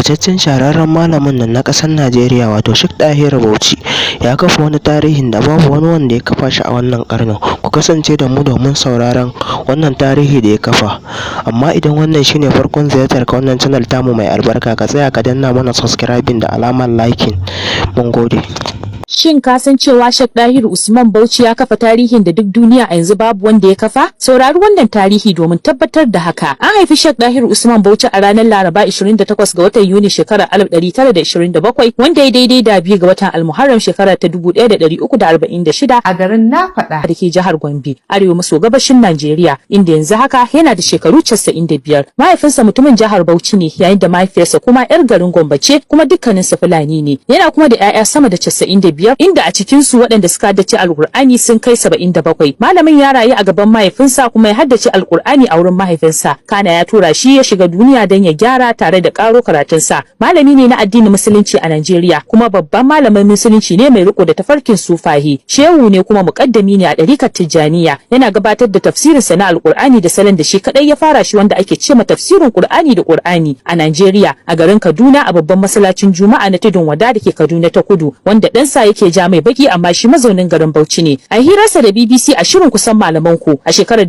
Fitaccen shahararren malamin nan na ƙasar Najeriya, wato Sheikh Dahiru Bauchi, ya kafa wani tarihin da babu wani wanda ya kafa shi a wannan ƙarnin. Ku kasance da mu domin sauraron wannan tarihi da ya kafa. Amma idan wannan shine farkon ziyartar ka wannan channel tamu mai albarka, ka tsaya ka danna mana subscribing da alamar liking. Mun gode. Shin ka san cewa Sheikh Dahiru Usman Bauchi ya kafa tarihin da duk duniya a yanzu babu wanda ya kafa? Saurari wannan tarihi domin tabbatar da haka. An haifi Sheikh Dahiru Usman Bauchi a ranar Laraba 28 ga watan Yuni shekarar 1927, wanda ya daidai da 2 ga watan Almuharram shekarar ta 1346 a garin na faɗa da ke jihar Gombe, arewa maso gabashin Najeriya, inda yanzu haka yana da shekaru 95. Mahaifinsa mutumin jihar Bauchi ne, yayin da mahaifiyarsa kuma 'yar garin Gombe ce, kuma dukkaninsu Fulani ne. Yana kuma da 'ya'ya sama da 95, inda a cikin su waɗanda suka haddace Alkur'ani sun kai 77. Malamin ya rayu a gaban mahaifinsa kuma ya haddace Alkur'ani a wurin mahaifinsa. Kana ya tura shi ya shiga duniya don ya gyara tare da karo karatunsa. Malami ne na addinin Musulunci a Najeriya, kuma babban malamin Musulunci ne mai riko da tafarkin sufahi. Shehu ne kuma muƙaddami ne a ɗarikar Tijjaniya. Yana gabatar da tafsirinsa na Alkur'ani da salon da shi kadai ya fara shi, wanda ake ce ma tafsirin Qur'ani da Qur'ani a Najeriya, a garin Kaduna, a babban masallacin Juma'a na Tudun Wada da ke Kaduna ta Kudu, wanda ɗansa yake ja mai baki, amma shi mazaunin garin Bauchi ne. A hirarsa da BBC a shirin Kusan Malaman Ku a shekarar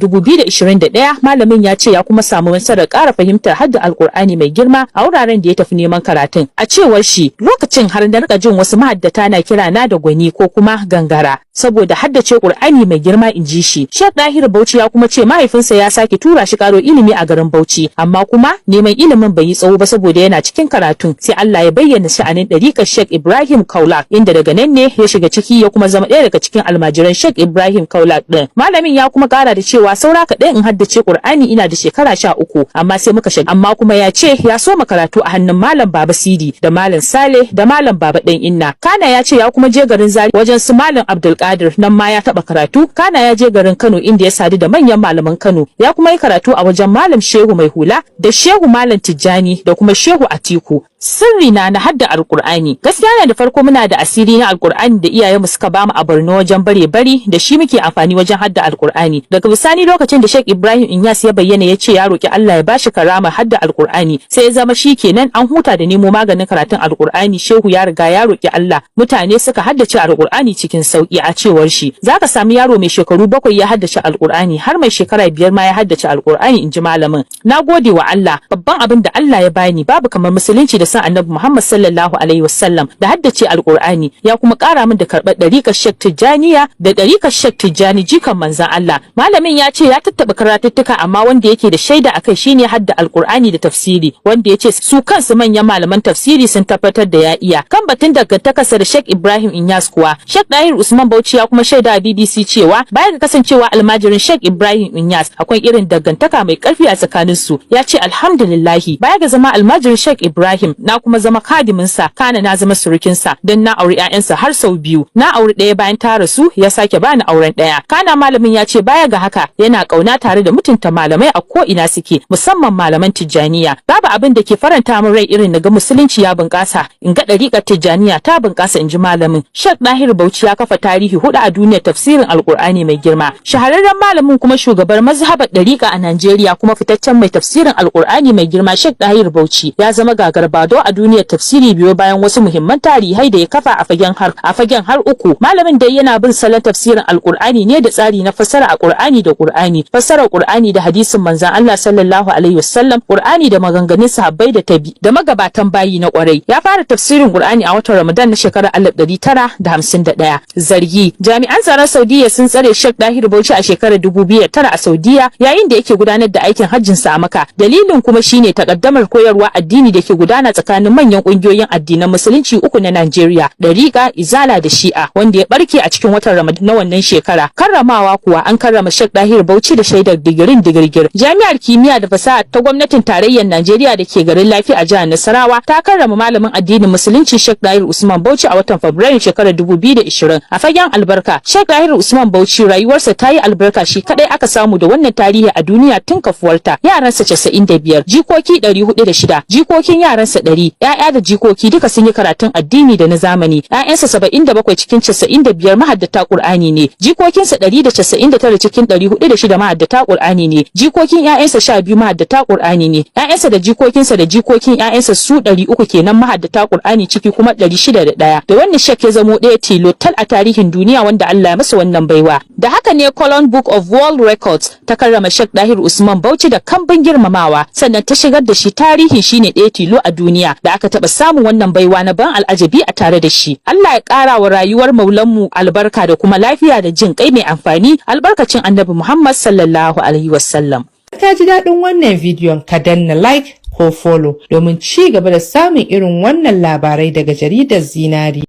2021, malamin ya ce ya kuma samu nasarar ƙara fahimtar hadda Alkur'ani mai girma a wuraren da ya tafi neman karatun. A cewar shi, lokacin har na rika jin wasu mahaddata na kira na da gwani ko kuma gangara saboda haddace Qur'ani mai girma, in ji shi. Sheikh Dahir Bauchi ya kuma ce mahaifinsa ya sake tura shi karo ilimi a garin Bauchi, amma kuma neman ilimin bai yi tsawo ba, saboda yana cikin karatun sai Allah ya bayyana sha'anin ɗariƙar Sheikh Ibrahim Kaulak, inda daga nan ne ya shiga ciki ya kuma zama ɗaya daga cikin almajiran Sheikh Ibrahim Kaulak ɗin. Malamin ya kuma ƙara da cewa saura kaɗan in haddace Qur'ani ina da shekara 13, amma sai muka shiga. Amma kuma ya ce ya soma karatu a hannun Malam Baba Sidi da Malam Sale da Malam Baba Ɗan Inna. Kana ya ce ya kuma je garin Zari wajen su Malam Abdulkadir, nan ma ya taɓa karatu. Kana ya je garin Kano, inda ya sadu da manyan malaman Kano. Ya kuma yi karatu a wajen Malam Shehu Mai Hula da Shehu Malam Tijjani da kuma Shehu Atiku. Sirri na na hadda Alkur'ani gaskiya ne, da farko muna da asiri na Alkur'ani da iyayenmu suka bamu a Borno wajen bare bari, da shi muke amfani wajen hadda Alkur'ani. Daga bisani, lokacin da Sheikh Ibrahim Inyas ya bayyana, ya ce ya roki Allah ya bashi karama hadda Alkur'ani, sai ya zama shi kenan an huta da nemo maganin karatun Alkur'ani. Shehu ya riga ya roki Allah, mutane suka haddace Alkur'ani cikin sauki. A cewar shi, zaka sami yaro mai shekaru 7 ya haddace Alkur'ani, har mai shekara 5 ma ya haddace Alkur'ani, in ji malamin. Na gode wa Allah, babban abin da Allah ya bani babu kamar Musulunci da san Annabi Muhammad sallallahu alaihi wasallam da haddace Alkur'ani. Ya kuma kara min da karɓar ɗariƙar Sheikh Tijjaniya da ɗariƙar Sheikh Tijjani jikan manzon Allah. Malamin ya ce ya tattaɓa karatuttuka, amma wanda yake da shaida akai shine hadda Alkur'ani da tafsiri, wanda ya ce su kansu manyan malaman tafsiri sun tabbatar da ya iya. Kan batun dangantakarsa da Sheikh Ibrahim Inyas kuwa, Sheikh Dahir Usman Bauchi ya kuma shaida a BBC cewa baya ga kasancewa almajirin Sheikh Ibrahim Inyas, akwai irin dangantaka mai karfi a tsakaninsu. Ya ce, alhamdulillahi, baya ga zama almajirin Sheikh Ibrahim, na kuma zama kadiminsa, kana na zama surukinsa, don na auri 'ya'yansa har sau biyu. Na auri ɗaya, bayan ta rasu ya sake bani auren ɗaya. Kana malamin ya ce baya ga haka, yana ƙauna tare da mutunta malamai a ko ina suke, musamman malaman Tijjaniya. Babu abin da ke faranta min rai irin na ga Musulunci ya bunƙasa, in ga ɗariƙar Tijjaniya ta bunƙasa, in ji malamin. Sheikh Dahir Bauchi ya kafa tarihi huɗu a duniyar tafsirin Alƙur'ani mai girma. Shahararren malamin kuma shugabar mazhabar ɗariƙa a Najeriya kuma fitaccen mai tafsirin Alƙur'ani mai girma, Sheikh Dahir Bauchi, ya zama gagarbado a duniyar tafsiri biyo bayan wasu muhimman tarihai da ya kafa a fagen har uku. Malamin dai yana bin salon tafsirin Alƙur'ani ne da tsari na fassara a Qur'ani da Qur'ani, fassarar Qur'ani da hadisin manzon Allah sallallahu alaihi wasallam, Qur'ani da maganganun sahabbai da tabi da magabatan bayi na kwarai. Ya fara tafsirin Qur'ani a watan Ramadan na shekarar 1951. Zargi: jami'an tsaron Saudiya sun tsare Sheikh Dahir Bauchi a shekarar 2009 a Saudiya yayin da yake gudanar da aikin hajjin sa a Makka. Dalilin kuma shine takaddamar koyarwa addini da ke gudana tsakanin manyan kungiyoyin addinan Musulunci uku na Najeriya, Dariqa, Izala da Shi'a, wanda ya barke a cikin watan Ramadan na wannan shekara. Karramawa kuwa, an karrama Sheikh Dahir Bauchi da shaidar digirin digirgir. Jami'ar Kimiyya da Fasaha ta gwamnatin tarayyar Najeriya da ke garin Lafiya a jihar Nasarawa ta karrama malamin addinin Musulunci Sheikh Dahir Usman Bauchi a watan Fabrairu shekarar 2020. A fagen albarka, Sheikh Dahir Usman Bauchi rayuwarsa ta yi albarka. Shi kadai aka samu da wannan tarihi a duniya tun kafuwarta. Yaransa 95, jikoki 406, jikokin yaransa 100, ƴaƴa da jikoki duka sun yi karatun addini da na zamani. Ƴaƴansa 'Ya'yansa 77 cikin 95 mahaddata Qur'ani ne. Jikokinsa 199 cikin 406 mahaddata Qur'ani ne. Jikokin 'ya'yansa 12 mahaddata Qur'ani ne. 'Ya'yansa da jikokinsa da jikokin 'ya'yansa su 300 kenan mahaddata Qur'ani, ciki kuma 601. Da wannan Shek ya zamo ɗaya tilo tal a tarihin duniya wanda Allah ya masa wannan baiwa. Da haka ne Cologne Book of World Records ta karrama Shek Dahir Usman Bauchi da kambun girmamawa, sannan ta shigar da shi tarihin shine ɗaya tilo a duniya da aka taɓa samun wannan baiwa na ban al'ajabi a tare da shi. Allah ya ƙara wa rayuwar maulanmu albarka da kuma lafiya da jin kai mai amfani, albarkacin Annabi Muhammad sallallahu alaihi wasallam. Ka ji daɗin wannan bidiyon, ka danna like ko follow domin ci gaba da samun irin wannan labarai daga jaridar Zinari.